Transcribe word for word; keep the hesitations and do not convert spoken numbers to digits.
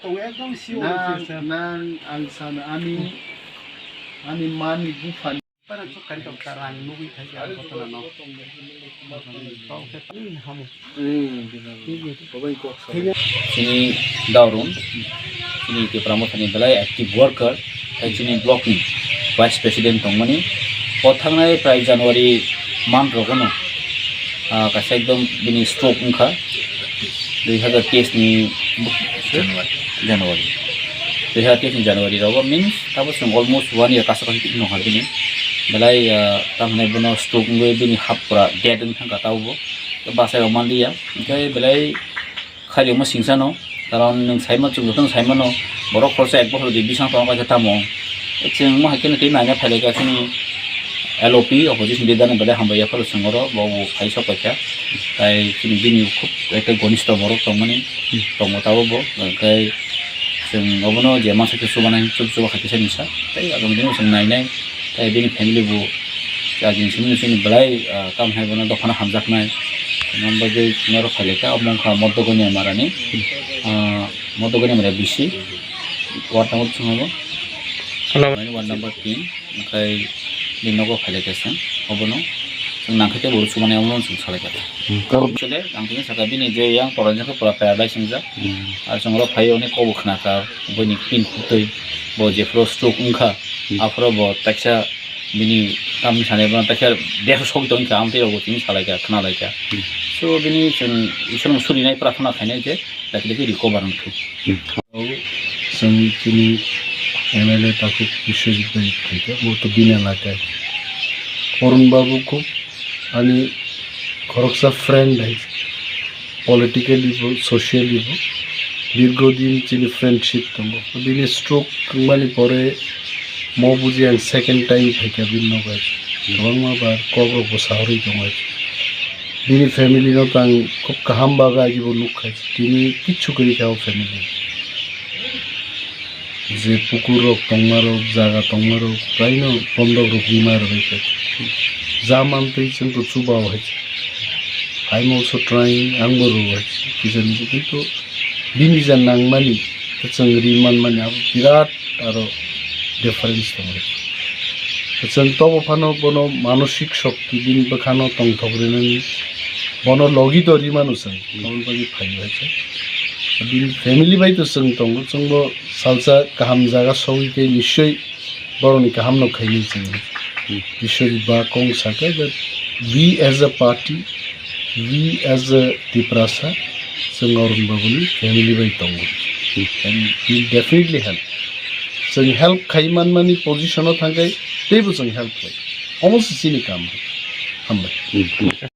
Nang, nang ang sana ani, ani mani buphani. Chini Daurung, chini Tipra Mothani belai active worker, tei chini block ni vice president tongmani. O thangnai prai January month rogono, ah, kaisa ekdom bini stroke wngkha, dui hazar teis ni January. January. Dui hazar teis ni January rogo means tabo chwng almost one year kaisa kaisa twi nokha bini. Belai, ah, tamhinai bono stroke wngwi bini hap pura dead wng thangkha tabukbo. Bachai rok manliya. Hwnkhe belai khairokma singsa no. Karon nwng saima chwng joto nwng saimano. Borok khoroksa ek bokhorok di bising tongma khe tamo. Chwng mo hai kheno twi naina phailai kha chini L O P opposition leader ni belai hambai yapharo chwng oro bo bo phai sok paikha. Tai chini bini khub ekta gonistho borok tongmani. Tongo tabukbo. Hwnkhe chwng obono je mansa khe chubanai chuba chuba kha kisa misa. Tai agam dino chwng nainai. Tai bini family bo, ah, chini simi simi belai, ah, tamo hai bono dophano hamjaknai. Tamo bagwi norok phailai kha, omo wngkha Modogoni Amarani, ah, Modogoni Amara B C, ward number bwskango. Hello. Ward number tin, omokhai bini nogo phailai kha chwng, obono chwng nangkhe tei bo rw chubanai, omono chwng salai kha. Hmm, kar- Chwle, ang tini saka bini je yang pora jangkhe pora paralyze wngjak. Hmm. Ar chwng oro phai oni kobo khna kha, bini pin khutui, bo jephuru stroke wngkha, hmm, aphuru bo taksa bini tamni sanai bono taksa desh sogwi tongkha, amtwi rokbo tini salaikha, khnalaikha. Hmm. So, bini chwng Isorno surinai, prarthana khainai je, dakti dakti recover wngthok. Hmm. Chwng chini M L A takhuk Biswajit bai phaikha, bo to bini elaka. Arun Babu khub ani khoroksa friend hai. Politically bo, socially bo, dirgodin chini friendship tongo. Bini stroke wngmani pore mo buji ang second time phaikha bini nogo. Kwbangma bar kok rok bo saharwi tongo. Bini family no tang khub kaham bagwi agi bo nukha. Tini kichu kwrwi kha o family. Je pukur rok tongma rok, jaga tongma rok, kaino bondok rok rima rwbaikha. Ja mantwi chwng to chuba o hai. I am also trying, ang bo rw hai. Kisa ni kintu bini je nangmani, chwng ri manmani abo birat aro difference tongo. Chwng tobo phano bono manosik shokti bini bwkhano tongthok rinani, bono logi to ri mano chwng, aboni bagwi phaio hai chwng. Bini family bai to chwng tongo, chwngbo salsa kaham jaga sogwi khe nischoi borokni kaham no khainai chwng. Biswajit ba kong saka that we as a party, we as a Tiprasa, chwng Arun Babuni family bai tongo. And we definitely help. Chwng help khai manmani position o thangkhai teibo chwng help khai. Omo se chini kam. Hambai.